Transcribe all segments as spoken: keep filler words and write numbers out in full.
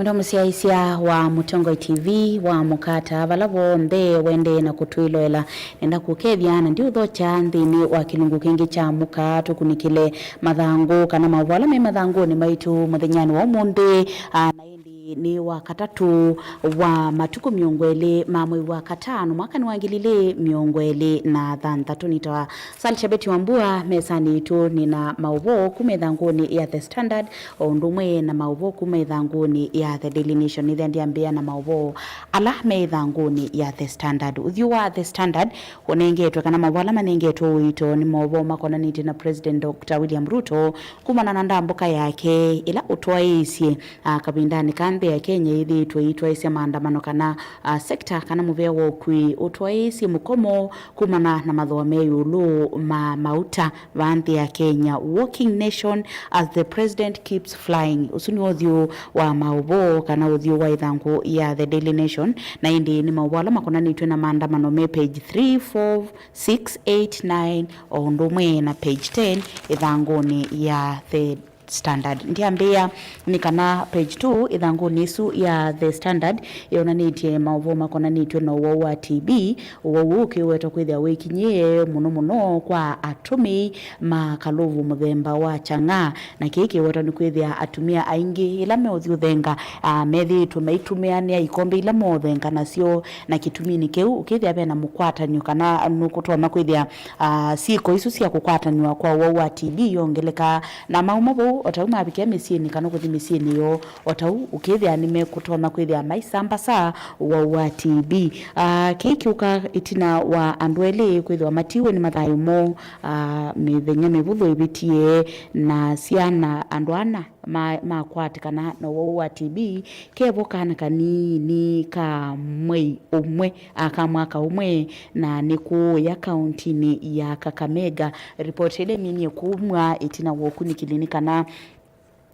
Wendo mũsyaĩĩsya wa Mũtongoi T V wa Mũkata, vala vonthe wendee na kũtwĩloela, nenda kũkethya na ndiũthokya nthĩnĩ wa kĩlungu kĩngĩ kya Mũka tũkunĩkĩle mathangũ kana maũvoo ala me mathangũnĩ maitũ mũthenyanĩ wa ũmũnthĩ. Ah, na ĩndĩ nĩ wa katatũ wa matukũ mĩongo ĩlĩ ma mwei wa katano mwakanĩ wa ngili ilĩ mĩongo ĩlĩ na thanthatũ. Nĩtawa Sally Shabeti Wambua. Mesanĩ itũ nĩ na maũvoo kuma ĩthangũnĩ ya The Standard, o ũndũ ũmwe na maũvoo kuma ĩthangũnĩ ya The Daily Nation. Nĩthĩa ndyambĩĩa na maũvoo ala me ĩthangũnĩ ya The Standard. Ũthyũ wa The Standard ũnengetwe, kana maũvoo ala manengetwe ũito nĩ maũvoo makonanĩtye na President Doctor William Ruto kumana na ndambũka yake ĩla ũtwaĩĩsye, ah, kavindanĩ ka nthĩ ya Kenya yĩthĩĩtwe ĩitwaĩĩsya maandamano kana, ah, sector kana mũvĩa wa ũkui ũtwaĩĩsye mũkomo kumana na mathooa me ĩũlũ ma mauta vaa nthĩ ya Kenya. Walking nation as the president keeps flying. Ũsu nĩ ũthyũ wa maũvoo kana ũthyũ wa ĩthangũ ya The Daily Nation, na ĩndĩ nĩ maũvoo ala makonanĩtw'e na maandamano me page three, four, six, eight, nine, o ũndũ ũmwe na page ten ĩthangũnĩ ya The Standard. Ndyambĩĩa nĩ kana page two ĩthangũnĩ ĩsu ya The Standard yonanĩtye maũvoo makonanĩtw'e na ũwau wa T B. Ũwau ũũ ũkĩwetwa kwĩthĩa wĩkinyĩe mũno mũno kwa atũmĩi ma kalũvu mũthemba wa Chang'aa, na kĩĩ kĩwetwa nĩ kwĩthĩa atumĩa aingĩ ĩla meũthiĩ ũthenga, ah, methĩĩtwe maitũmĩanĩa ikombe ila moothenga nasyo, na kĩtuminĩ kĩu ũkĩthĩa vena mũkwatanĩo kana nũkũtonya kwĩthĩa, ah, syĩko isu sya kũkwatanĩwa kwa ũwau wa T B yongeleka, na mauma vau o tau mavikia mĩsyĩnĩ kana kũthi mĩsyĩnĩ yoo, o tau ũkĩthĩa nĩmekũtonya kwĩthĩa maisambasa ũwau wa T B. Ah, kĩĩ kĩũka ĩtina wa andũ elĩ kwĩthĩwa matiwe nĩ mathayũ moo, ah, mĩthenya mĩvũthũ ĩvĩtie, na syana andũ ana ma- makwatĩkana na ũwau wa T B. Kevo kana kanini ka mwei ũmwe, ah, ka mwaka ũmwe, na nĩ kũũya kauntinĩ ya Kakamega. Ripoti ĩla ĩminie kumw'a ĩtina wa ũkunĩkĩli nĩ kana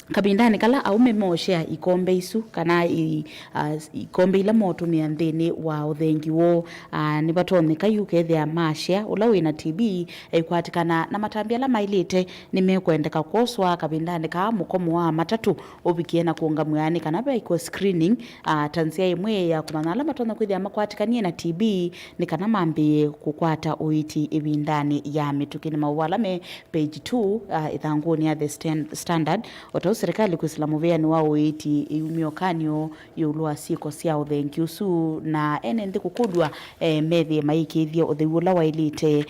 kavindanĩ kala aũme moshea ikombe isu, kana i- ah, ikombe ila motũmĩa nthĩnĩ wa ũthengi woo, ah, nĩvatonyeka yu kethĩa mashea ũla wĩna T B aikwatĩkana na matambya ala maĩlĩte, nĩmekwendeka kwoswa kavindanĩ kaa mũkomo wa matatũ ũvikie na kũũngamw'a nĩ kana veĩkwe screening, ah, ta nzĩa ĩmwe ya kũmanya ala matonya kwĩthĩa makwatĩkanie na T B nĩ kana mambĩĩe kũkwata ũiiti ĩvindanĩ ya mĩtũkĩ. Nĩ maũvoo ala me page two, ah, ĩthangũnĩ ya The Stan- Standard. O ta ũu serikali kwĩsĩla mũvĩanĩ wa ũiiti ĩumya ũkany'o ĩũlũ wa syĩko sya ũthengi ũsu, na ene nthĩ kũkũlw'a, eh, methĩe maĩkĩĩthye ũtheu ũla waĩlĩte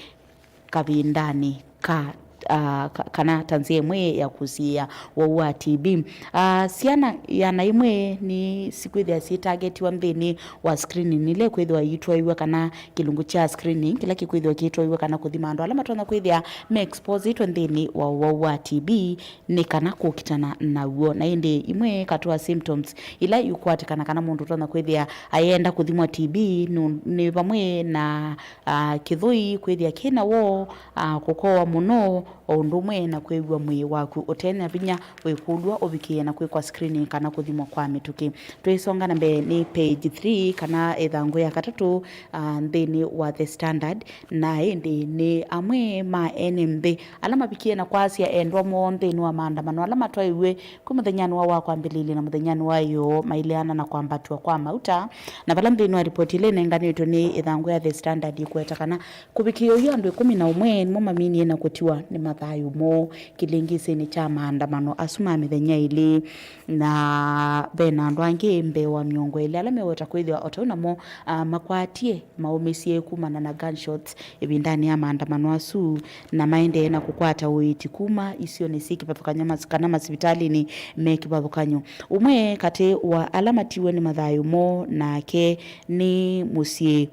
kavindanĩ ka, ah, ka- kana ta nzĩa ĩmwe ya kũsiĩĩa ũwau wa T B. Ah, syana ĩana ĩmwe nĩ sikwĩthĩa syĩtagetiwa nthĩnĩ wa screening ila ikwĩthĩwa iitwaĩw'a, kana kĩlungu kya screening kĩla kĩkwĩthĩwa kĩitwaĩw'a kana kũthima andũ ala matonya kwĩthĩa me expositwe nthĩnĩ wa ũwau wa T B nĩ kana kũkitana naw'o. Na ĩndĩ imwe katĩ wa symptoms ila ikwatĩkana kana mũndũ ũtonya kwĩthĩa ayenda kũthimwa T B nũ- nĩ vamwe na, ah, kĩthũi kwĩthĩa kĩna woo, ah, kũkowa mũno, o ũndũ ũmwe na kwĩw'a mwĩĩ waku ũtena vinya wĩkũlw'a ũvikĩe na kwĩkwa screening kana kũthimwa kwa mĩtũkĩ. Twĩsonga na mbee nĩ page three kana ĩthangũ ya katatũ, ah, nthĩnĩ wa The Standard, na ĩndĩ nĩ amwe ma ene nthĩ ala mavikie na kwasya endwa moo nthĩnĩ wa maandamano ala matwaiwe kwĩ mũthenyanĩ wa wa kwambĩlĩlya na mũthenyanĩ wa ĩoo maileana na kwambatw'a kwa mauta, na vala nthĩnĩ wa ripoti ĩla ĩnenganĩtwe nĩ ĩthangũ ya The Standard ĩkweta kana kũvikĩĩa yu andũ ĩkũmi na ũmwe nĩmo maminie na kũtiwa nĩ mathayũ moo kĩlĩngĩsĩnĩ kya maandamano asu ma mĩthenya ĩlĩ, na ve na andũ angĩ mbee wa mĩongo ĩlĩ ala meweta kwĩthĩwa o tau namo, ah, makwatie maũmĩsye kumana na gunshots ĩvindanĩ ya maandamano asu, na maendee na kũkwata ũiiti kuma isionĩ syĩ kĩvathũkany'o mas- kana masivitalĩnĩ me kĩvathũkany'o. Ũmwe katĩ wa ala matiwe nĩ mathayũ moo nake nĩ mũsyĩ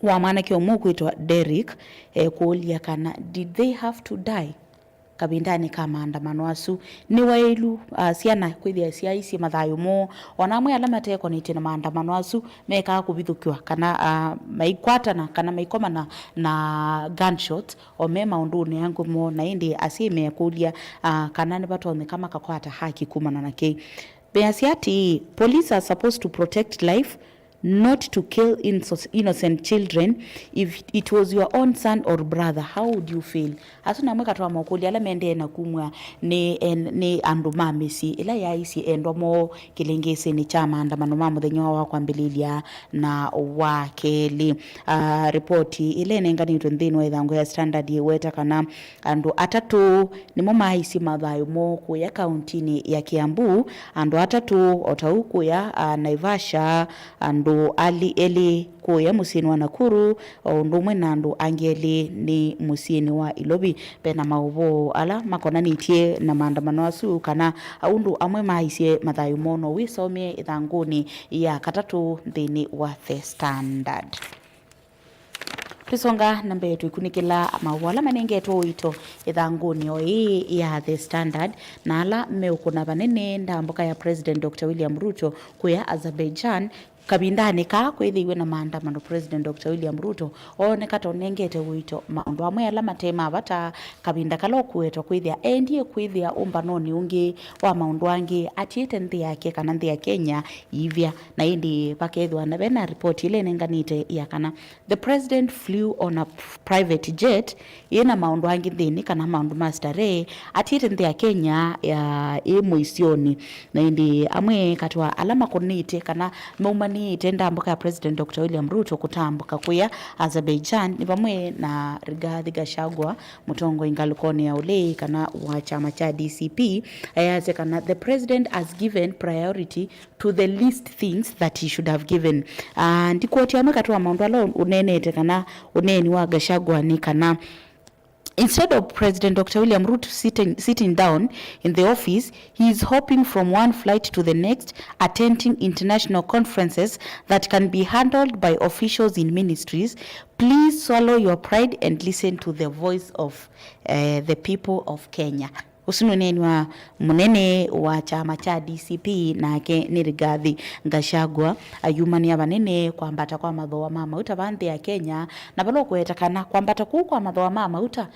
wa mwanake ũmwe ũkwĩtwa Derrick, ekũlya kana, did they have to die kavindanĩ ka maandamano asu? Nĩ waĩlu, ah, syana kwĩthĩa syaisye mathayũ moo, o na amwe ala matekonetye na maandamano asu mekaa kũvithũkĩwa kana, ah, maikwatana kana maikomana na gunshots o me maũndũnĩ angĩ moo, na ĩndĩ asyai mekũlya, ah, kana nĩvatonyeka makakwata haki kumana na kĩĩ. Measya atĩĩ, police are supposed to protect life, not to kill inso- innocent children. If it was your own son or brother, how would you feel? Asu namwe katwa mokũlya ala mendee na kumw'a nĩ, en- nĩ andũ ma mĩsyĩ ĩla yaisye endwa moo kĩlĩngĩsĩnĩ kya maandamano ma mũthenya wa kwambĩlĩlya na wa kelĩ. Ah, ripoti ĩla ĩnenganĩtwe nthĩnĩ wa ĩthangũ ya Standard yĩweta kana andũ atatũ nĩmo maaisye mathayũ moo kũya kauntinĩ ya Kiambu, andũ atatũ o ta ũu kũya, ah, Naivasha, andũ ali elĩ kũya mũsyĩnĩ wa Nakuru, o ũndũ ũmwe na andũ angĩ elĩ nĩ mũsyĩnĩ wa Ilovi. Ve na maũvoo ala makonanĩtye na maandamano asu, kana aũndũ amwe maaisye mathayũ moo. No wĩsomee ĩthangũnĩ ya katatũ nthĩnĩ wa The Standard. Twĩsonga na mbee, twĩkunĩkĩla maũvoo ala manengetwe ũito ĩthangũnĩ o ĩĩ ya The Standard, na ala meũkũna vanene ndambũka ya President Doctor William Ruto kũya Azerbaijan, kavindanĩ kaa kwĩthĩiwe na maandamano, President Doctor William Ruto ooneka ta ũnengete ũito maũndũ amwe ala mate ma vata, kavinda kala ũkũetwa kwĩthĩa endie kwĩthĩa ũmbanonĩ ũngĩ wa maũndũ angĩ, atiĩte nthĩ yake kana nthĩ ya Kenya yĩivya. Na ĩndĩ vakethĩwa na vena ripoti ĩla ĩnenganĩte ya kana the president flew on a private jet, yĩna maũndũ angĩ nthĩnĩ kana maũndũ ma starehe, atiĩte nthĩ ya Kenya ya ĩ mũisyonĩ. Na ĩndĩ amwe katĩ wa ala makonĩte kana maumanĩte ndambũka ya President Doctor William Ruto kũtambũka kũya Azerbaijan nĩ vamwe na Rigathi Gachagua, mũtongoi ngalĩkonĩ ya ũlei kana wa kyama kya D C P, ayasya kana the president has given priority to the least things that he should have given. Ah, ndikwoti amwe katĩ wa maũndũ ala ũneenete kana ũneeni wa Gachagua nĩ kana, instead of President Doctor William Ruto sitting, sitting down in the office, he is hopping from one flight to the next, attending international conferences that can be handled by officials in ministries. Please swallow your pride and listen to the voice of, eh, the people of Kenya. Ũsu nĩ ũneeni wa mũnene wa kyama kya D C P, nake nĩ Rigathi Gachagua, ayumanĩa vanene kwambata kwa mathooa ma mauta va nthĩ ya Kenya, na vala ũkũweta kana kwambata kũu kwa mathooa ma mauta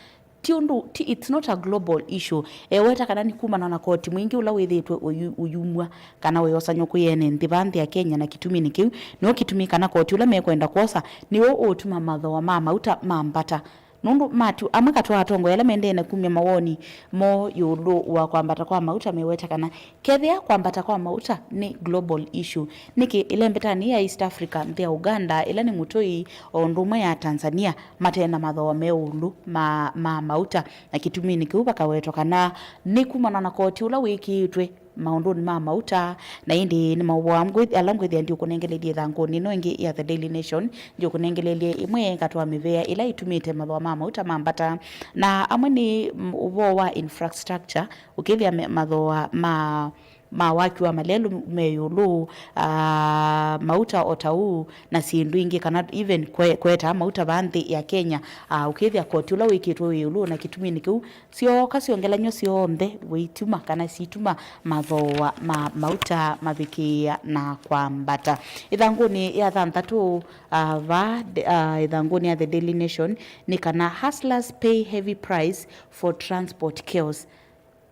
ti ũndũ, ti, it's not a global issue. Eweta kana nĩ kumana na koti mwingĩ ũla wĩthĩĩtwe ũyu- ũyumw'a kana wĩosany'o kwĩ ene nthĩ va nthĩ ya Kenya, na kĩtuminĩ kĩu nĩo kĩtumi kana koti ũla mekwenda kwosa nĩw'o ũũtuma mathooa ma mauta mambata. Nũndũ matu amwe katĩ wa atongoi ala mendee na kumya mawoni moo ĩũlũ wa kwambata kwa mauta meweta kana kethĩa kwambata kwa mauta nĩ global issue, nĩkĩ ĩlembetanĩ ya East Africa, nthĩ ya Uganda ĩla nĩ mũtũi, o ũndũ ũmwe ya Tanzania, mate na mathooa me ũlũ ma, ma mauta? Na kĩtuminĩ kĩu vakawetwa kana nĩ kumana na koti ũla wĩkĩĩtwe maũndũnĩ ma mauta. Na ĩndĩ nĩ maũvoo ala ngwĩthĩa ndiũkũnengeleelye ĩthangũnĩ ĩno ĩngĩ ya The Daily Nation, ndiũkũnengeleelye ĩmwe katĩ wa mĩvea ĩla ĩtumĩte mathooa ma mauta mambata, na amwe nĩ, mm, ũvoo wa infrastructure, ũkĩthĩa me- mathooa ma ma waki wa malelũ me ĩũlũ, ah, mauta o ta ũu, na syĩndũ ingĩ, kana even kwe- kwetaa mauta va nthĩ ya Kenya, ah, ũkĩthĩa koti ũla wĩkĩtwe wĩ ĩũlũ, na kĩtuminĩ kĩu syooka syongelany'o syonthe wĩituma kana siituma mathooa ma mauta mavikĩĩa na kwambata. Ĩthangũnĩ ya thanthatũ, ah, va de- ah, ĩthangũnĩ ya The Daily Nation nĩ kana hustlers pay heavy price for transport chaos.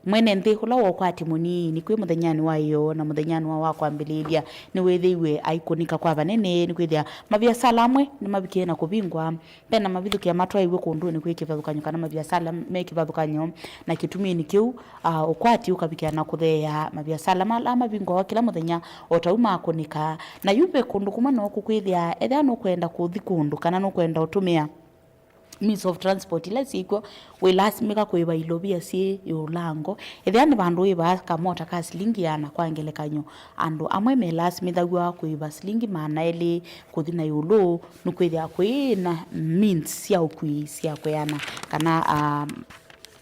Mwene nthĩ ũla wa ũkwati mũnini kwĩ mũthenyanĩ wa ĩyoo na mũthenyanĩ wa wa kwambĩlĩĩlya nĩwĩthĩiwe aikũnĩka kwa vanene, nĩkwĩthĩa maviasala amwe nĩmavikie na kũvingwa. Ve na mavithũkĩa matwaĩwe kũndũnĩ kwĩ kĩvathũkany'o kana maviasala me kĩvathũkany'o, na kĩtuminĩ kĩu, ah, ũkwati ũkavikĩa na kũtheea maviasala ala mavingwawa kĩla mũthenya o ta ũu makũnĩka. Na yu ve kũndũ kũmwe no kũkwĩthĩa ethĩwa nũkwenda kũthi kũndũ kana nũkwenda ũtũmĩa means of transport ila syĩkw'o, wĩlasimĩka kũĩva ilovia syĩ ĩũlango. Ethĩwa nĩ vandũ wĩvaa kamota ka silingi ĩana, kwa ngelekany'o, andũ amwe melasimĩthaw'a kũĩva silingi maana elĩ kũthi na ĩũlũ, nĩkwĩthĩa kwĩ na means sya ũkui sya kwĩana kana, ah,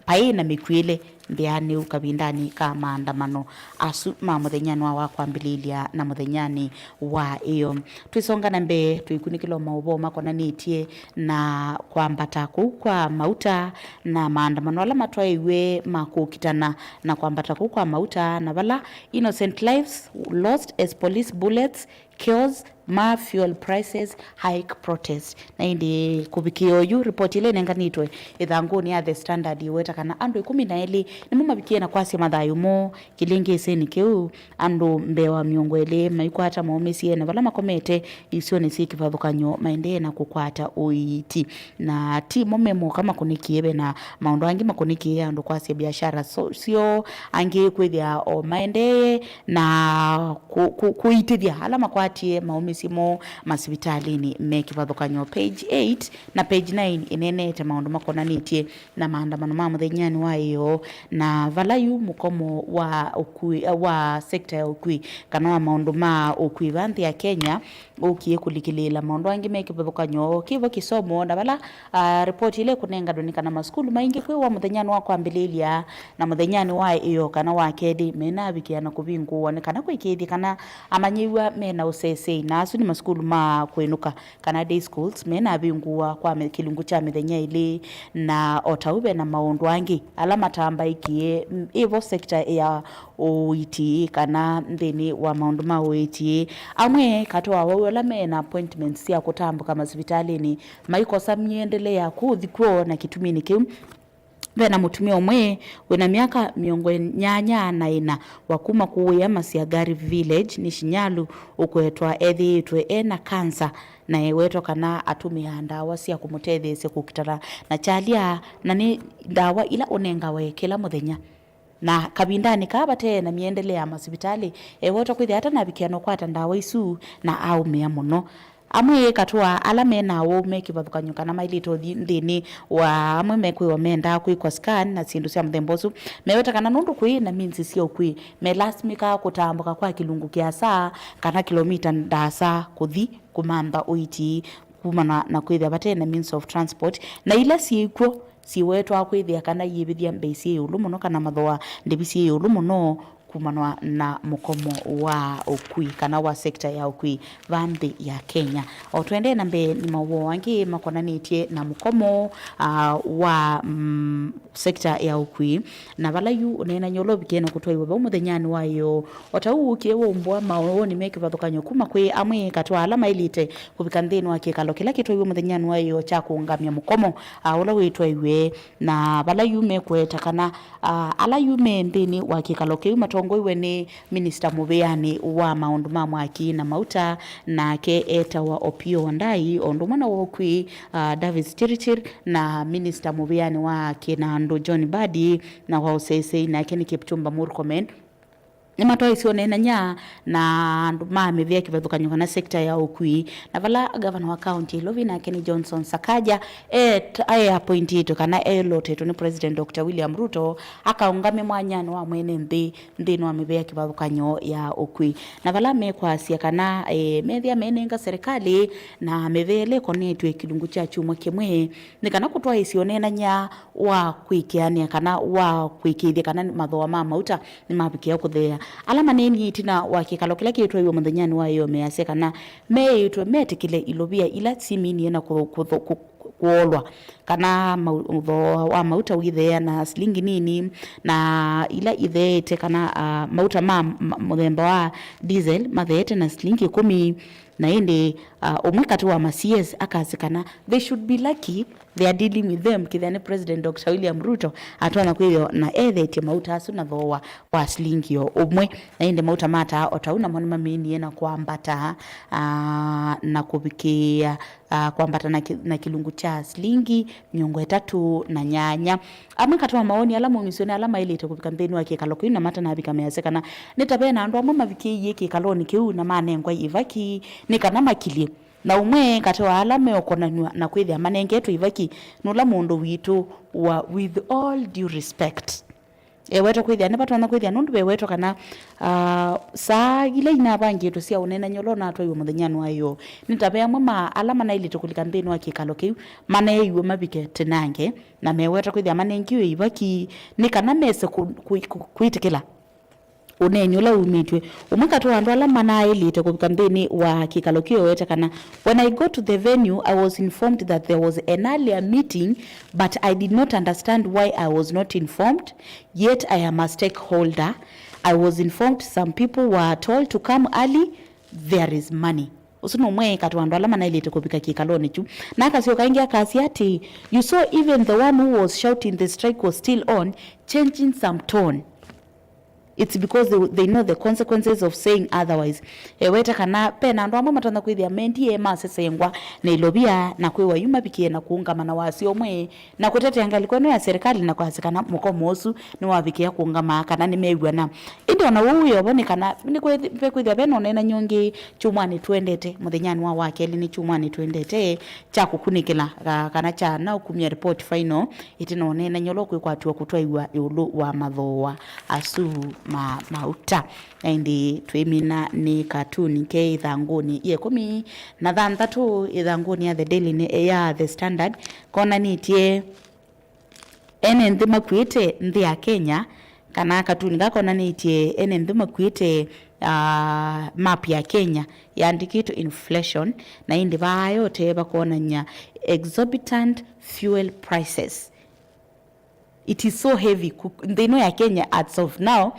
paĩ na mĩkuĩle nthĩanĩu kavindanĩ ka maandamano asu ma mũthenyanĩ wa wa kwambĩlĩlya na mũthenyanĩ wa ĩyo. Twĩsonga na mbee, twĩkunĩkĩla maũvoo makonanĩtye na kwambata kũu kwa mauta na maandamano ala matwaĩiwe ma kũkitana na kwambata kũu kwa mauta, na vala innocent lives lost as police bullets, chaos ma fuel prices hike protest. Na ĩndĩ kũvikĩa oyu, ripoti ĩla ĩnenganĩtwe ĩthangũnĩ ya The Standard ĩweta kana andũ ĩkũmi na elĩ nĩmo mavikie na kwasya mathayũ moo kĩlĩngĩsĩnĩ kĩu, andũ mbee wa mĩongo ĩlĩ maikwata maũmĩsye na vala makomete isionĩ syĩ kĩvathũkany'o maendee na kũkwata ũiiti. Na ti mo me moka makũnĩkie, ve na maũndũ angĩ makũnĩkie, andũ kwasya biashara so- syoo, angĩ kwĩthĩa o maendee na kũ- kũ- kũitĩthya ala makwatie maũmĩsye moo masivitalĩnĩ me kĩvathũkany'o. Page eight na page nine ĩneenete maũndũ makonanĩtye na maandamano ma mũthenyanĩ wa ĩyoo, na vala yu mũkomo wa ũkui, wa sekta ya ũkui kana wa maũndũ ma ũkui va nthĩ ya Kenya ũkie kũlikĩlĩĩla maũndũ angĩ me kĩvathũkany'o kĩvo kĩsomo, na vala, ah, ripoti ĩla ĩkũnenganwe nĩ kana masukulu maingĩ kwĩwa mũthenyanĩ wa kwambĩlĩlya na mũthenyanĩ wa ĩyoo kana wa kelĩ menavikĩa na kũvingũwa nĩ kana kũĩkĩĩthya kana amanyĩw'a mena ũsesei, na asu nĩ masukulu ma kũĩnũka kana day schools, menavingũwa kwa mĩ- kĩlungu kya mĩthenya ĩlĩ, na o ta ũu ve na maũndũ angĩ ala matambaĩkie, m- ĩvo sekta ya ũiiti kana nthĩnĩ wa maũndũ ma ũiiti. Amwe katĩ wa wau ala me na appointments sya kũtambũka masivitalĩnĩ maikosa mĩendele ya kũthi kw'o, na kĩtuminĩ kĩu ve na mũtumĩa ũmwe wĩ na myaka mĩongo nyanya na ĩna wa kuma kũũ Iamasi Gari Village nĩ Shinyalu ũkwetwa ethĩĩtwe e na kansa, na ewetwa kana atũmĩaa ndawa sya kũmũtetheesya kũkitana na kyalya, na nĩ ndawa ila ũnengawe kĩla mũthenya. Na kavindanĩ kaa vate na mĩendele ya masivitalĩ, ewetwa kwĩthĩa atanavikĩa na ũkwata ndawa isu na aũmĩa mũno. Amwe katĩ wa ala me na ũwau me kĩvathũkany'o kana maĩlĩte ũthi nthĩnĩ wa amwe mekwĩwa mendaa kwĩkwa scan na syĩndũ sya mũthemba ũsu, meweta kana nũndũ kwĩ na means sya ũkui, melasimĩkaa kũtambũka kwa kĩlungu kĩasa kana kĩlomita ndaasa kũthi kũmantha ũiiti kumana na kwĩthĩa vate na means of transport, na ila syĩ kw'o syĩwetwa kwĩthĩa kana iĩvĩthya mbei syĩ ĩũlũ mũno kana mathooa ndĩvi syĩ ĩũlũ mũno kumanwa na mũkomo wa ũkui kana wa sekta ya ũkui va nthĩ ya Kenya. O tũendee na mbee, nĩ maũvoo angĩ makonanĩtye na mũkomo, ah, wa, mm, sekta ya ũkui, na vala yu ũneenany'a ũla ũvikie na kũtwaiwa vau mũthenyanĩ wa ĩyoo. O ta ũu ũkie waumbũa maũũnĩ me kĩvathũkany'o kuma kwĩ amwe katĩ wa ala maĩlĩte kũvika nthĩnĩ wa kĩkalo kĩla kĩtwaiwe mũthenyanĩ wa ĩyoo kya kũũngamya mũkomo, ah, ũla wĩtwaiwe, na vala yu mekweta kana, ah, ala yu me nthĩnĩ wa kĩkalo kĩu matongoiwe nĩ minista mũvĩanĩ wa maũndũ ma mwaki na mauta, nake etawa Opiyo Wandayi, o ũndũ ũmwe na wa ũkui, ah, Davis Chirchir, na minista mũvĩanĩ wa kĩnandũ John Mbadi, na wa ũseseĩ nake nĩ Kipchumba Murkomen. Nĩmatwaĩsye ũneenany'a na andũ ma mĩvĩa kĩvathũkany'o kana sekta ya ũkui, na vala gavana wa kaunti ya Ilovi nake nĩ Johnson Sakaja e- e appointĩtwe kana elotetwe nĩ President Doctor William Ruto akaũngame mwanyanĩ wa mwene nthĩ nthĩnĩ wa mĩvĩa kĩvathũkany'o ya ũkui, na vala mekwasya kana, eh, methĩa menenga serikali na mĩvĩa ĩla ĩkonetw'e kĩlungu kya kyumwa kĩmwe nĩ kana kũtwaĩsya ũneenany'a wa kwĩkĩanĩa kana wa kwĩkĩĩthya kana mathooa ma mauta nĩmavikĩa kũtheea. Ala maneenie ĩtina wa kĩkalo kĩla kĩtwaiwe mũthenyanĩ wa ĩyoo measya kana meĩtwe metĩkĩle ilovia ila siminie na kũ- kũ- kũ- kũolwa, kana mau- thooa wa mauta wĩtheea na silingi nini, na ila itheete kana, ah, mauta ma ma- mũthemba wa diesel matheete na silingi ĩkũmi. Na ĩndĩ, ah, ũmwe katĩ wa ma C S akasya kana they should be lucky they are dealing with them, kĩthĩa nĩ President Doctor William Ruto atonya kwĩthĩwa na ethetye mauta asu na thooa wa silingi o ũmwe. Na ĩndĩ mauta ma taa o ta ũu namo nĩmaminie na kwambata, ah, na kũvikĩĩa, ah, kwambata na kĩ- na kĩlungu kya silingi mĩongo ĩtatũ na nyanya. Amwe katĩ wa mawoni ala maumisye nĩ ala maĩlĩte kũvika nthĩnĩ wa kĩkalo kĩu na matanavika measya kana nĩ ta ve na andũ amwe mavikĩie kĩkalonĩ kĩu na manengwa ivaki nĩ kana makilye. Na ũmwe katĩ wa ala meũkonanw'a na kwĩthĩa manengetwe ivaki nĩ ũla mũndũ witũ wa With All Due Respect. Ewetwa kwĩthĩa nĩvatonya kwĩthĩa nũndũ vewetwa kana, ah, saa ila inavangĩtwe sya ũneenany'a ũla ũnatwaiwe mũthenyanĩ wa ĩyoo, nĩ ta ve amwe ma ala manaĩlĩte kũlika nthĩnĩ wa kĩkalo kĩu maneeiwe mavike tenange, na mewetwa kwĩthĩa manengiwe ivaki nĩ kana mese kũ- kũ- kũ- kwĩtĩkĩla ũneeni ũla wumĩtw'e. Ũmwe katĩ wa andũ ala manaaĩlĩte kũvika nthĩnĩ wa kĩkalo kĩu ewete kana, "When I got to the venue, I was informed that there was an earlier meeting, but I did not understand why I was not informed, yet I am a stakeholder. I was informed some people were told to come early, there is money." Ũsu nũmwe katĩ wa andũ ala manaĩlĩte kũvika kĩkalonĩ kyu. Na akasyoka ĩngĩ akasya atĩĩ, "You saw even the one who was shouting the strike was still on, changing some tone. It's because they, they know the consequences of saying otherwise." Ewete kana ve na andũ amwe matonya kwĩthĩa mendie masesengwa na ilovia na kwĩwa yu mavikie na kũũngama na wasya ũmwe na kũtetea ngalĩko ĩno ya serikali na kwasya kana mũkomo ũsu nĩwavikĩa kũũngama kana nĩmew'ana. Ĩndĩ o na ũu wĩ o vo nĩ kana nĩkwĩthi-, vekwĩthĩwa ve na ũneenany'o ũngĩ kyumwanĩ tũendete, mũthenyanĩ wa wakelĩ nĩ kyumwanĩ tũendete, kya kũkunĩkĩla, ka-, kana kya nao kumya report final ĩtina ũneenany'a ũla ũkwĩkwatw'a kũtwaiwa ĩũlũ wa mathooa asu ma mauta. Na ĩndĩ twĩmina nĩ katuni ke ĩthangũnĩ ya ĩkũmi na thanthatũ ĩthangũnĩ ya The Daily Ne-, ya The Standard, konanĩtye ene nthĩ makuĩte nthĩ ya Kenya, kana katuni kakonanĩtye ene nthĩ makuĩte, ah, map ya Kenya yandĩkĩtwe inflation, na ĩndĩ vaa yote vakonany'a exorbitant fuel prices. It is so heavy ku-, nthĩ ĩno ya Kenya as of now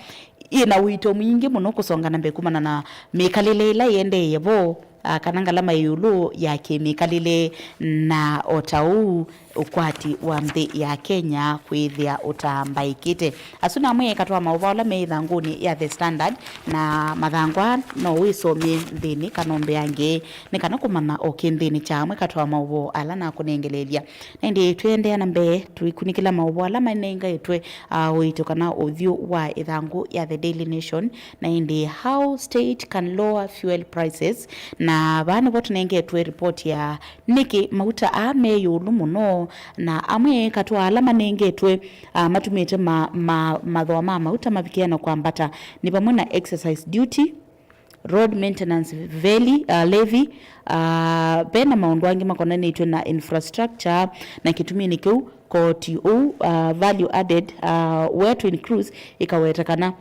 ĩna ũito mwingĩ mũno kũsonga na mbee kumana na mĩkalĩle ĩla ĩendeeye vo, ah, kana ngalama ĩũlũ ya kĩmĩkalĩle, na o ta ũu ũkwati wa nthĩ ya Kenya kwĩthĩa ũtambaĩkĩte. Asu namwe katwa maũvoo ala me ĩthangũnĩ ya The Standard, na mathangũ aa no wĩsomie nthĩnĩ kana ũmbeange nĩ kana kũmanya o kĩ nthĩnĩ kya amwe katwa maũvoo ala nakũnengeleelya. Na ĩndĩ twĩendeea na mbee, tũikunĩkĩla maũvoo ala manengaĩtwe, ah, ũito kana ũthyũ wa ĩthangũ ya The Daily Nation, na ĩndĩ how state can lower fuel prices, na vaa nĩvo tũnengetwe report ya nĩkĩ mauta aa me ĩũlũ mũno, na amwe katwa ala manengetwe, ah, matumĩte ma, ma, mathooa ma mauta mavikĩe na kwambata nĩ vamwe na excise duty, road maintenance veli-, ah, levy, ah, ve na maũndũ angĩ makonanĩtw'e na infrastructure, na kĩtuminĩ kĩu koti ũu, ah, value added, ah, wetwin cruise ĩkaweta kana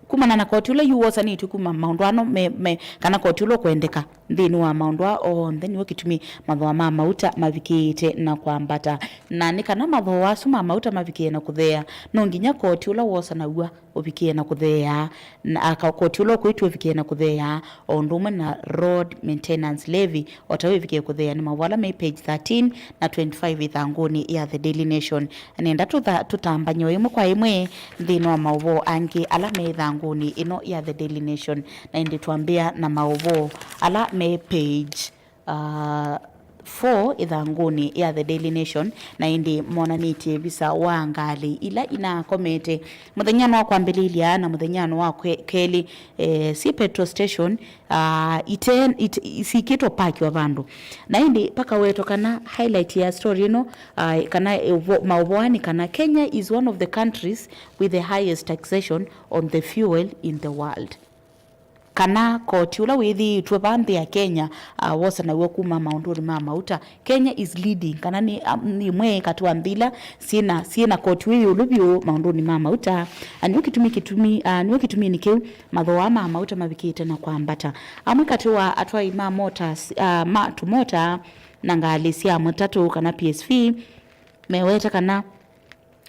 kumana na koti ũla yu wosanĩtw'e kuma maũndũ ano me, me, kana koti ũla ũkwendeka nthĩnĩ wa maũndũ aa onthe nĩw'o kĩtumi mathooa ma mauta mavikĩĩte na kwambata. Na nĩ kana mathooa asu ma mauta mavikĩe na kũtheea, no nginya koti ũla wosanaw'a ũvikĩe na kũtheea, na aka-, koti ũla ũkwĩtw'a ũvikĩe na kũtheea, o ũndũ ũmwe na road maintenance levy, o ta wĩvikĩe kũtheea. Nĩ maũvoo ala me page thirteen na twenty-five ĩthangũnĩ ya The Daily Nation. Nenda tũtha-, tũtambany'e o ĩmwe kwa ĩmwe nthĩnĩ wa maũvoo angĩ ala me ĩthangũnĩ ĩno ya The Daily Nation, na ĩndĩ twambĩa na maũvoo ala me page ah, four ĩthangũnĩ ya The Daily Nation, na ĩndĩ monanĩtye visa wa ngalĩ ila inakomete mũthenyanĩ wa kwambĩlĩlya na mũthenyanĩ wa kwe-, kelĩ, eh, syĩ petrol station, ah, ite-, ite-, sikĩtwe pakiwa vandũ. Na ĩndĩ pakawetwa kana highlight ya story ĩno, ah, kana ũvo-, maũvoanĩ kana Kenya is one of the countries with the highest taxation on the fuel in the world. Kana koti ũla wĩthĩĩtwe vaa nthĩ ya Kenya, ah, wosanaw'a kuma maũndũnĩ ma mauta. Kenya is leading, kana nĩ, ah, nĩ ĩmwe katĩ wa nthĩ ila syĩna, syĩna koti wĩ ĩũlũ vyũ maũndũnĩ ma mauta. Na nĩw'o kĩtumi, kĩtumi, ah, nĩw'o kĩtuminĩ kĩu mathooa ma mauta mavikĩte na kwambata. Amwe katĩ wa atwai ma mota, ah, ma tũmota na ngalĩ sya matatũ kana P S V meweta kana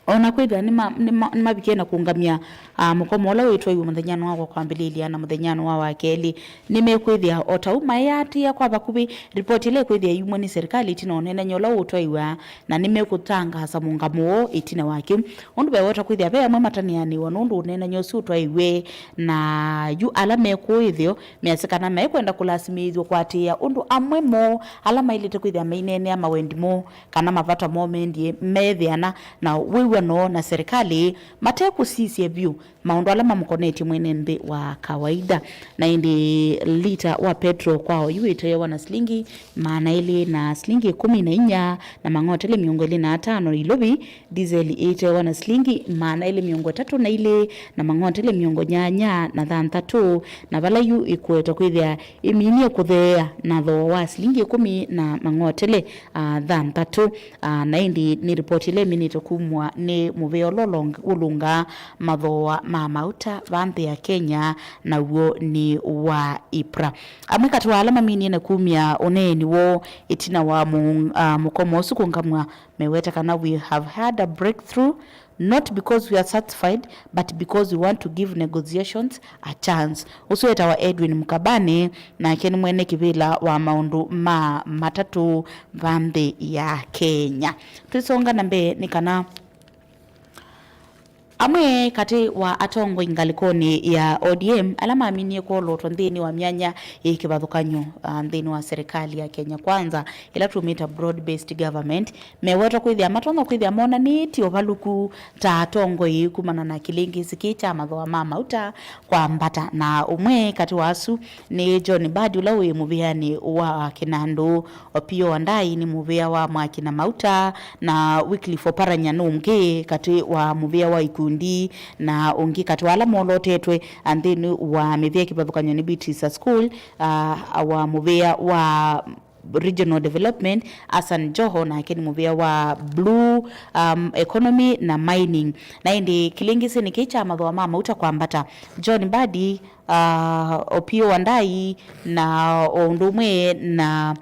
o na kwĩthĩwa nĩma-, nĩma-, nĩmavikie na kũũngamya, ah, mũkomo ũla wĩtwaiwe mũthenyanĩ wa kwambĩlĩlya na mũthenyanĩ wa wakelĩ, nĩmekwĩthĩa o ta ũu maĩatĩĩa kwa vakuvĩ ripoti ĩla ĩkwĩthĩa yumw'a nĩ serikali ĩtina wa ũneenany'a ũla ũũtwaiwa, na nĩmekũtangaasa mũũngamo woo ĩtina wa kĩu. Ũndũ veweta kwĩthĩa ve amwe matanĩanĩwa nũndũ ũneenany'a ũsu ũtwaiwe, na yu ala me kũũ ĩtheo measya kana mekwenda kũlasimĩĩthw'a kũatĩĩa ũndũ amwe moo ala maĩlĩte kwĩthĩa maineenea mawendi moo kana mavata moo mendie meethĩana na wĩw'ano na serikali, mate kũsisya vyũ maũndũ ala mamũkonetye mwene nthĩ wa kawaida. Na ĩndĩ lita wa petro kwa oyu wĩteewa na silingi maana elĩ na silingi ĩkũmi na inya na mang'otele mĩongo ĩlĩ na atano Nairobi, dizeli ĩteewa na silingi maana elĩ mĩongo ĩtatũ na ilĩ na mang'otele mĩongo nyanya na thanthatũ, na vala yu ĩkũetwa kwĩthĩa ĩminie kũtheea na thooa wa silingi ĩkũmi na mang'otele, ah, thanthatũ. Ah, na ĩndĩ nĩ ripoti ĩla ĩminĩtwe kumw'a nĩ mũvĩa ũla ũlong-, ũlũngaa mathooa ma mauta vaa nthĩ ya Kenya, naw'o nĩ wa IPRA. Amwe katĩ wa ala maminie na kumya ũneeni woo ĩtina wa mũ-, ah, mũkomo ũsu kũngamw'a meweta kana, "We have had a breakthrough not because we are satisfied, but because we want to give negotiations a chance. Ũsu etawa Edwin Mkabani, nake nĩ mwene kĩvĩla wa maũndũ ma matatũ va nthĩ ya Kenya. Twĩsonga na mbee nĩ kana amwe katĩ wa atongoi ngalĩkonĩ ya O D M ala maminie kwolotwa nthĩnĩ wa myanya yĩ kĩvathũkany'o, ah, nthĩnĩ wa serikali ya Kenya Kwanza, ĩla tũmĩta broad-based government, mewetwa kwĩthĩa matonya kwĩthĩa monanĩtye ũvalũku ta atongoi kumana na kĩlĩngĩsĩ kĩĩ kya mathooa ma mauta kwambata, na ũmwe katĩ wa asu nĩ John Mbadi, ũla wĩ mũvĩanĩ wa kĩnandũ, Opiyo Wandayi nĩ mũvĩa wa mwaki na mauta, na Wycliffe Oparanya nĩ ũngĩ katĩ wa mũvĩa wa ikundi, na ũngĩ katĩ wa ala molotetwe nthĩnĩ wa mĩvĩa kĩvathũkany'o nĩ Beatrice Askul, ah, wa mũvĩa wa Regional Development, Hassan Joho, nake nĩ mũvĩa wa Blue, um, Economy na Mining. Na ĩndĩ kĩlĩngĩsĩnĩ kĩĩ kya mathooa ma mauta kwambata, John Mbadi, uh, Opiyo Wandayi, na o ũndũ ũmwe na,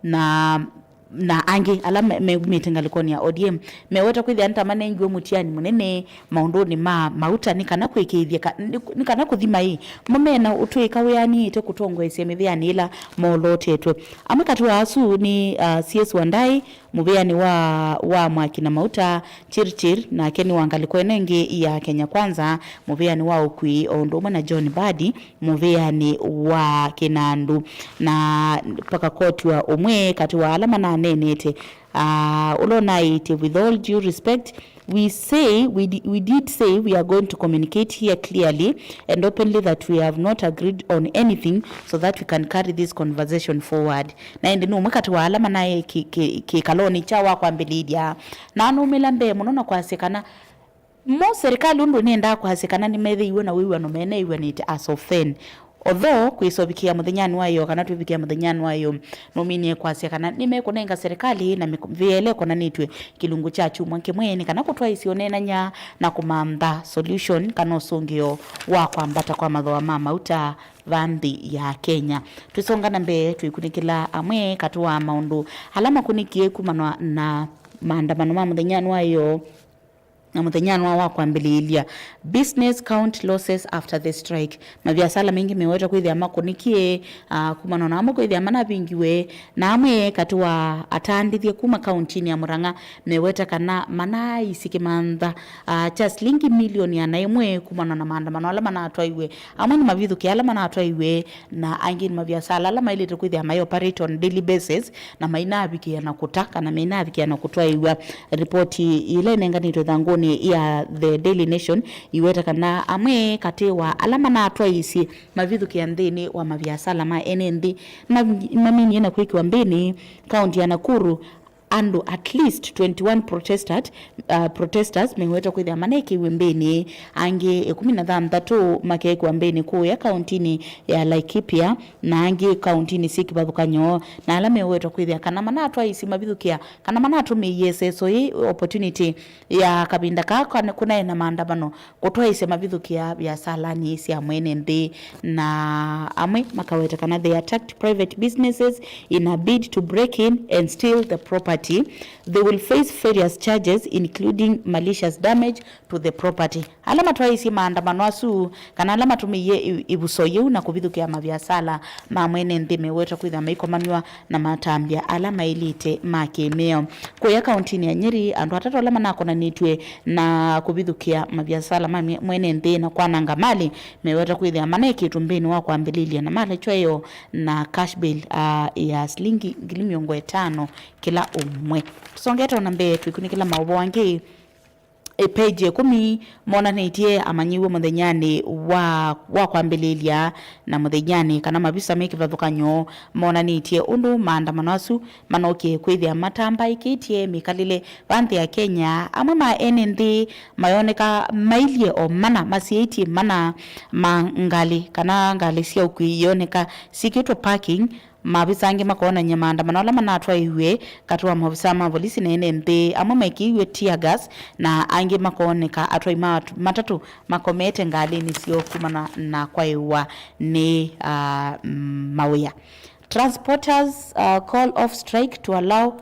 na, na angĩ ala me- meumĩte ngalĩkonĩ ya O D M, meweta kwĩthĩa nĩ ta manengiwe mũtiani mũnene maũndũnĩ ma mauta, nĩ kana kwĩkĩĩthya ka- nĩ nĩ kana kũthima ĩ mo mena ũtw'ĩka wĩanĩĩte kũtongoesya mĩvĩanĩ ĩla molotetwe. Amwe katĩ wa asu nĩ, uh, C S Wandayi, mũvĩanĩ wa, wa mwaki na mauta, Chirchir, nake nĩ wa ngalĩko ĩno ĩngĩ ya Kenya Kwanza, mũvĩanĩ wa ũkui, o ũndũ ũmwe na John Mbadi, mũvĩanĩ wa kĩnandũ. Na pakakotw'a ũmwe katĩ wa ala mananeenete, ah, ũla ũnaĩtye, "With all due respect, we say, we, di- we did say we are going to communicate here clearly and openly that we have not agreed on anything so that we can carry this conversation forward." Na ĩndĩ nĩ ũmwe katĩ wa ala manaĩ kĩ- kĩ- kĩkalonĩ kya wa kwambĩlĩlya. Na anũmĩla mbee mũno na kwasya kana mo serikali ũndũ nĩendaa kwasya kana nĩmethĩiwe na wĩw'ano meneew'anĩte as of then. Although kwĩsovikĩa mũthenyanĩ wa ĩyo kana twĩvikĩa mũthenyanĩ wa ĩyo, nũminie kwasya kana nĩmekũnenga serikali na mĩvĩa ĩla ĩkonanĩtw'e kĩlungu kya kyumwa kĩmwe nĩ kana kũtwaĩsya ũneenany'a na kũmantha solution kana ũsũngĩo wa kwambata kwa mathooa ma mauta va nthĩ ya Kenya. Twĩsonga na mbee, twĩkunĩkĩla amwe katĩ wa maũndũ ala makũnĩkie kumana na maandamano ma mũthenyanĩ wa ĩyo na mũthenyanĩ wa wa kwambĩlĩĩlya. Business count losses after the strike. Maviasala maingĩ meweta kwĩthĩa makũnĩkie, ah, kumana na amwe kwĩthĩa manavingiwe, na amwe katĩ wa atandĩthye kuma kauntinĩ ya Murang'a meweta kana manaaisye kĩmantha, ah, kya silingi milioni ana ĩmwe kumana na maandamano ala manatwaiwe. Amwe nĩmavithũkĩa ala manatwaiwe, na angĩ nĩ maviasala ala maĩlĩte kwĩthĩa mai operate on daily basis, na mainavikĩa na kũta kana mainavikĩa na kũtwaĩw'a. Ripoti ĩla ĩnenganĩtwe ĩthangũnĩ ya The Daily Nation iweta kana amwe katĩ wa ala manatwaĩisye mavithũkĩa nthĩnĩ wa maviasala ma ene nthĩ ma- maminie na kwĩkĩwa mbĩnĩ kaunti ya Nakuru. Andũ at least twenty-one protested, uh, protesters mewetwa kwĩthĩa manekĩiwe mbĩnĩ, angĩ ĩkũmi na thanthatũ makekĩwa mbĩnĩ kũũya kauntinĩ ya Laikipia na angĩ kauntinĩ syĩ kĩvathũkany'o, na ala mewetwa kwĩthĩa kana manatwaĩisye mavithũkĩa kana manatũmĩie ĩseso yĩĩ, opportunity ya kavinda kaa kana kũnaĩ na maandamano kũtwaĩsya mavithũkĩa viasalanĩ sya mwene nthĩ, na amwe makaweta kana they attacked private businesses in a bid to break in and steal the property. They will face various charges including malicious damage to the property. Ala matwaĩsye maandamano asu kana ala matũmĩie ĩ- ĩvuso yĩu na kũvithũkĩa maviasala ma mwene nthĩ mewetwa kwĩthwa maikomanw'a na matambya ala maĩlĩte ma kĩmĩao. Kũya kauntinĩ ya Nyeri, andũ atatũ ala manakonanĩtw'e na kũvithũkĩa maviasala ma mye- mwene nthĩ na kwananga malĩ meweta kwĩthĩa manekĩtwe mbĩnĩ wa kwambĩlĩlya na malekya ĩyo na cash bail, ah, ya silingi ngili mĩongo ĩtano kĩla ũmwe. Tũsongete ona mbee twĩkunĩkĩla maũvoo angĩ. Ĩ, page ĩkũmi monanĩtye amanyĩw'e mũthenyanĩ wa, wa kwambĩlĩlya na mũthenyanĩ kana mavisa me kĩvathũkany'o monanĩtye ũndũ maandamano asu manokie kwĩthĩa matambaĩkĩtye mĩkalĩle va nthĩ ya Kenya. Amwe ma ene nthĩ mayoneka mailye o mana, masiĩtye mana ma ngalĩ kana ngalĩ sya ũkui ioneka sikĩtwe parking. Maavisa angĩ makoonany'a maandamano ala manatwaiwe katĩ wa maovisaa ma volisi na ene nthĩ, amwe mekĩiwe tear gas, na angĩ makooneka atwai ma atu- matatũ makomete ngalĩnĩ syoo kumana na kwaĩwa nĩ, ah, mawĩa. Transporters, ah, call off strike to allow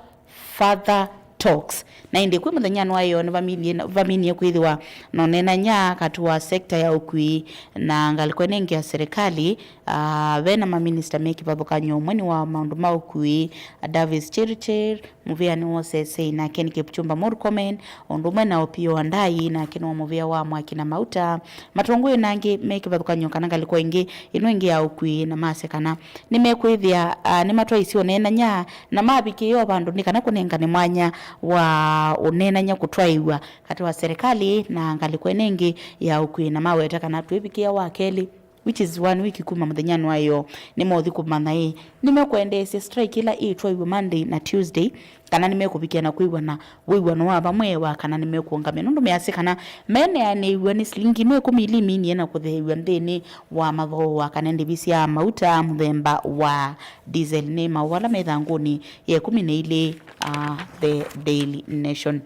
further talks. Na ĩndĩ kwĩ mũthenyanĩ wa ĩoo nĩvaminie, vaminie kwĩthĩwa na ũneenany'a katĩ wa sekta ya ũkui na ngalĩko ĩno ĩngĩ ya serikali, ah, ve na maminista me kĩvathũkany'o, ũmwe nĩ wa maũndũ ma ũkui, Davis Chirchir, mũvĩanĩ wa ũsesei, nake nĩ Kipchumba Murkomen, o ũndũ ũmwe na Opiyo Wandayi, nake nĩ wa mũvĩa wa mwaki na mauta. Matongoi nangĩ me kĩvathũkany'o kana ngalĩko ĩngĩ, ĩno ĩngĩ ya ũkui, na masya kana nĩmekwĩthĩa, ah, nĩmatwaisye ũneenany'a na mavikĩĩa o vandũ nĩ kana kũnengane mwanya wa ũneenany'a kũtwaĩw'a katĩ wa serikali na ngalĩko ĩno ĩngĩ ya ũkui, na maweta kana twĩvikĩa wa kelĩ, which is one week kuma mũthenyanĩ wa ĩoo, nĩmothi kũmanya ĩ nĩmekwendeesya strike ĩla ĩtwaiwe Monday na Tuesday, kana nĩmekũvikĩa na kwĩw'ana wĩw'ano wa vamwe wa kana nĩmekũũngamĩa, nũndũ measya kana meneanĩiw'a nĩ silingi me kũmi ila iminie na kũtheew'a nthĩnĩ wa mathooa kana ndĩvi sya mauta mũthemba wa diesel. Nĩ maũvoo ala me ĩthangũnĩ ya ĩkũmi na ilĩ, ah, The Daily Nation.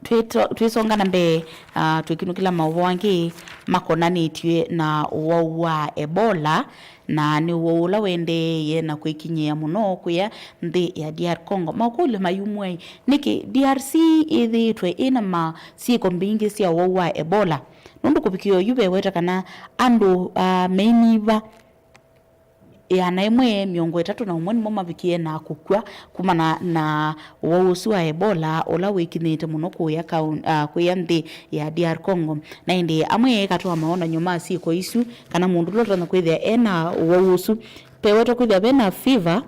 Twĩto-, twĩsonga na mbee, ah, twĩkinũkĩla maũvoo angĩ makonanĩtw'e na ũwau wa Ebola, na nĩ ũwau ũla wendeeie na kwĩkinyĩĩa mũno kũya nthĩ ya D R Congo. Makũlyo mayumw'a ĩ, nĩkĩ D R C ĩthĩĩtwe ĩna ma syĩko mbingĩ sya ũwau wa Ebola? Nũndũ kũvikĩa oyu veweta kana andũ, ah, meinyiva ĩana ĩmwe mĩongo ĩtatũ na ũmwe nĩmo mavikie na kũkw'a kumana na ũwau ũsu wa Ebola ũla wĩkinyĩte mũno kũya kaun-, ah, kũya nthĩ ya D R Congo. Na ĩndĩ amwe katĩ wa mawonany'o ma syĩko isu, kana mũndũ ũla ũtonya kwĩthĩa ena ũwau ũsu, pewetwa kwĩthĩa vena fever,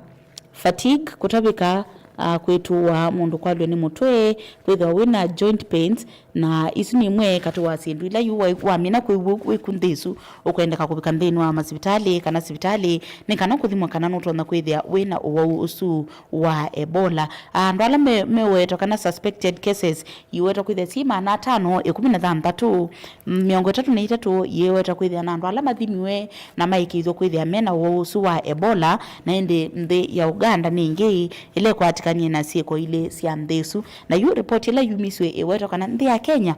fatigue, kũtavĩka, ah, kwĩtũa, mũndũ kwalw'a nĩ mũtwe, kwĩthĩwa wĩna joint pains, na isu nĩ imwe katĩ wa syĩndũ ila yu wai-, wamina kwĩw'a wĩku nthĩ ĩsu, ũkwendeka kũvika nthĩnĩ wa masivitalĩ kana sivitalĩ nĩ kana kũthimwa kana nũtonya kwĩthĩa wĩna ũwau ũsu wa Ebola. Andũ ala me-, mewetwa kana suspected cases iwetwa kwĩthĩa syĩ maana atano ĩkũmi na thanthatũ, mĩongo ĩtatũ na itatũ yĩwetwa kwĩthĩa na andũ ala mathimiwe na maĩkĩĩthw'a kwĩthĩa mena ũwau ũsu wa Ebola, na ĩndĩ nthĩ ya Uganda nĩ ĩngĩ ĩla ĩkwatĩkanie na syĩko ilĩ sya nthĩ ĩsu. Na yu ripoti ĩla yumisw'e ĩwetwa kana nthĩ ya Kenya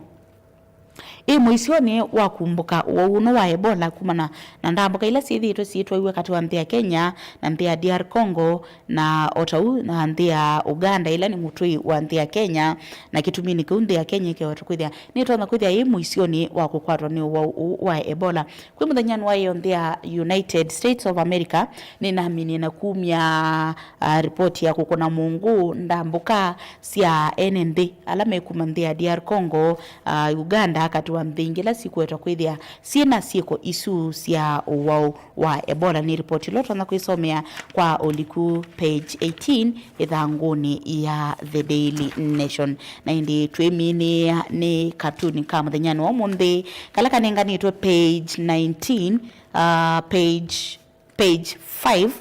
ĩ mũisyonĩ wa kumbũka ũwau ũno wa Ebola kumana na ndambũka ila syĩthĩĩtwe syĩtwaiwe katĩ wa nthĩ ya Kenya na nthĩ ya D R Congo, na o ta ũu na nthĩ ya Uganda ĩla nĩ mũtũi wa nthĩ ya Kenya, na kĩtuminĩ kĩu nthĩ ya Kenya ĩkewetwa kwĩthĩa nĩtonya kwĩthĩa yĩ mũisyonĩ wa kũkwatwa nĩ ũwau ũũ wa Ebola. Kwĩ mũthenyanĩ wa ĩyo nthĩ ya United States of America nĩnaminie na kumya, ah, ripoti ya kũkũna mũngũ ndambũka sya ene nthĩ ala mekuma nthĩ ya D R Congo, ah, Uganda, katĩ wa nthĩ ingĩ ila sikwetwa kwĩthĩa syĩ na syĩko isu sya ũwau wa Ebola. Nĩ ripoti ĩla ũtonya kwĩsomea kwa ũliku page eighteen ĩthangũnĩ ya The Daily Nation. Na ĩndĩ twĩminĩĩa nĩ katuni ka mũthenyanĩ wa ũmũnthĩ kala kanenganĩtwe page nineteen, ah, page, page five,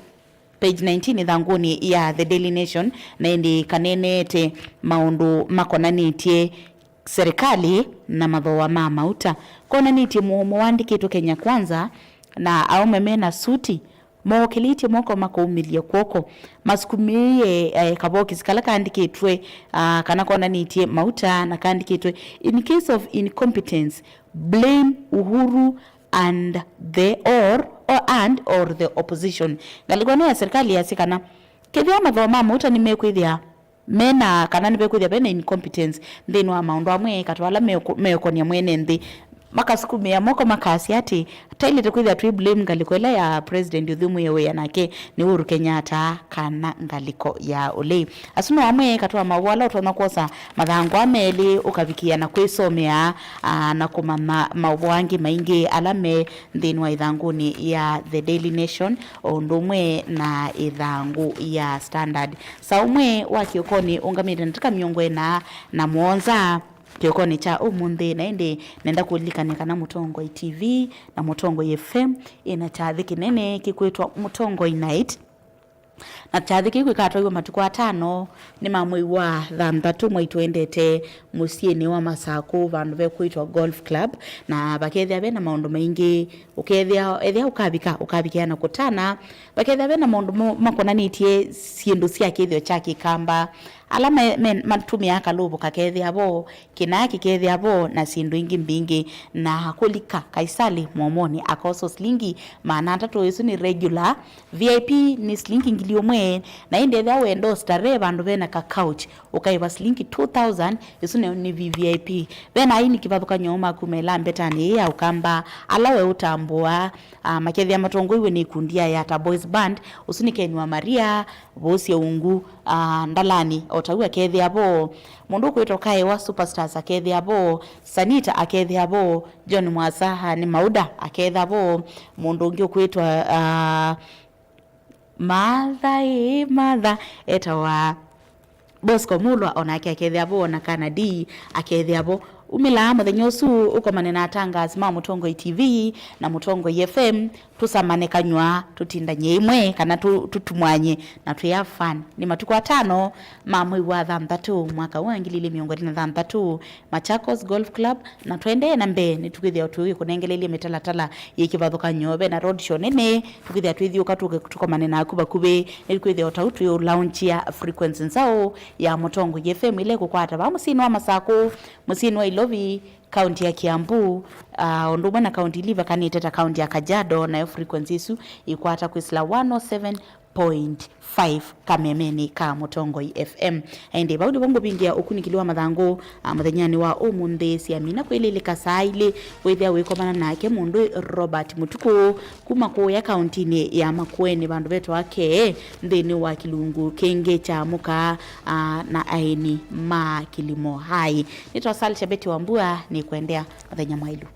page nineteen ĩthangũnĩ ya The Daily Nation, na ĩndĩ kaneenete maũndũ makonanĩtye serikali na mathooa ma mauta. Konanĩtye mũomo waandĩkĩtwe Kenya Kwanza na aũme me na suti mookĩlĩtye moko makaumĩlya kw'oko, masukumĩĩe, eh, kavokisi kala kaandĩkĩtwe, ah, kana konanĩtye mauta na kaandĩkĩtwe, "In case of incompetence, blame Uhuru and the or, or, and or the opposition." Ngalĩko ĩno ya serikali yasya kana kethĩwa mathooa ma mauta nĩmekwĩthĩa mena, kana nĩvekwĩthĩa vena incompetence nthĩnĩ wa maũndũ amwe katĩ ala meũko-, meũkonia mwene nthĩ, makasukumĩa moko makasya atĩ tailĩte kwĩthĩa twĩ blame ngalĩko ĩla ya President ũthyũmũĩe wĩa nake nĩ Uhuru Kenyatta kana ngalĩko ya ũlei. Asu no amwe katĩ wa maũvoo ala ũtonya kwosa mathangũ aa melĩ ũkavikĩa na kwĩsomea, aa, na kũmanya maũvoo angĩ maingĩ ala me nthĩnĩ wa ĩthangũnĩ ya The Daily Nation, o ũndũ ũmwe na ĩthangũ ya Standard. Saa ũmwe wa kĩokonĩ ũngamĩte ndatĩka mĩongo ĩna na mũonza kĩokonĩ kya ũmũnthĩ, na ĩndĩ nenda kũlilikany'a kana Mũtongoi T V na Mũtongoi F M ĩna kyathĩ kĩnene kĩkwĩtwa Mũtongoi Night. Na kyathĩ kĩu kĩkatwaiwa matukũ atano nĩ ma mwei wa thanthatũ mwai tũendete mũsyĩnĩ wa Masakũ vandũ vekwĩtwa Golf Club, na vakethĩa vena maũndũ maingĩ. Ũkethĩa, ethĩa ũkavika, ũkavikĩa na kũtana. Vakethĩa vena maũndũ mo-, makonanĩtye syĩndũ sya kĩthĩo kya kĩkamba. Ala me, me, matũmĩaa kalũvũ kakethĩa vo, kĩnaa kĩkethĩa vo, na syĩndũ ingĩ mbingĩ. Na kũlika Kaisali mũomonĩ akoso silingi maana atatũ, ĩsu nĩ regular. V I P nĩ silingi ngili ũmwe. Na ĩndĩ ethĩwa wenda ũstarehe vandũ vena ka couch, ũkaĩva silingi two thousand, ĩsu nĩ, nĩ V V I P. Vena aini kĩvathũkany'o ma kuma ĩla mbetanĩ ĩĩ ya Ũkamba, ala we ũtambũaa, ah, makethĩa matongoiw'e nĩ ikundi ya Yata Boys Band, ũsu nĩ Ken wa Maria, Vosya Ungu, ah, Ndalani, o tau akethĩa vo. Mũndũ ũkwĩtwa Kaewa Superstars akethĩa vo, Sanita akethĩa vo, John Mwasa, ah, nĩ Mauda akethĩa vo, mũndũ ũngĩ ũkwĩtwa, ah, Martha, ĩĩ, Martha, etawa Bosco Mulwa, onake akethĩa vo, na Kana D akethĩa vo. Umĩlaa mũthenya ũsu ũkomane na atangaasi ma Mũtongoi T V na Mũtongoi F M, tũsamane kanyw'a, tũtindany'e ĩmwe, kana tũ-, tũtumwany'e, na twĩ have fun. Nĩ matukũ atano ma mwei wa thanthatũ, mwaka wa ngili ili mĩongo ĩlĩ na thanthatũ, Machakos Golf Club, na tũendee na mbee, nĩtũkwĩthĩa tũikũnengeleelye mĩtalatala yĩ kĩvathũkany'o. Ve na road show nene, tũkwĩthĩa twĩthiũka tũke-, tũkomane naku vakuvĩ. Nĩtũkwĩthĩa o tau twĩ launch ya frequency nzaũ ya Mũtongoi F M ĩla ĩkũkwata vaa mũsyĩnĩ wa Masakũ, mũsyĩnĩ wa Ilovi, kaunti ya Kiambu, ah, ũndũ ũmwe na kaunti ila ivakanĩte ta kaunti ya Kajiado, nayo frequency ĩsu ĩkwata kwĩsĩla one oh seven point five kamemenĩ ka Mũtongoi F M. Ĩndĩ vau nĩvo ngũvingĩa ũkunĩkĩli wa mathangũ, ah, mũthenyanĩ wa ũmũnthĩ. Siamina kwĩlĩlĩka saa ilĩ, wĩthĩa wĩkomana nake mũndũ Robert Mũtukũ kuma kũũya kauntinĩ ya Makueni, vandũ vetawa Kee, nthĩnĩ wa kĩlungu kĩngĩ kya mũka, ah, na aini ma Kilimo High. Nĩtwa Sal Shabeti wa Mbua, nĩkwendea mũthenya mwailu.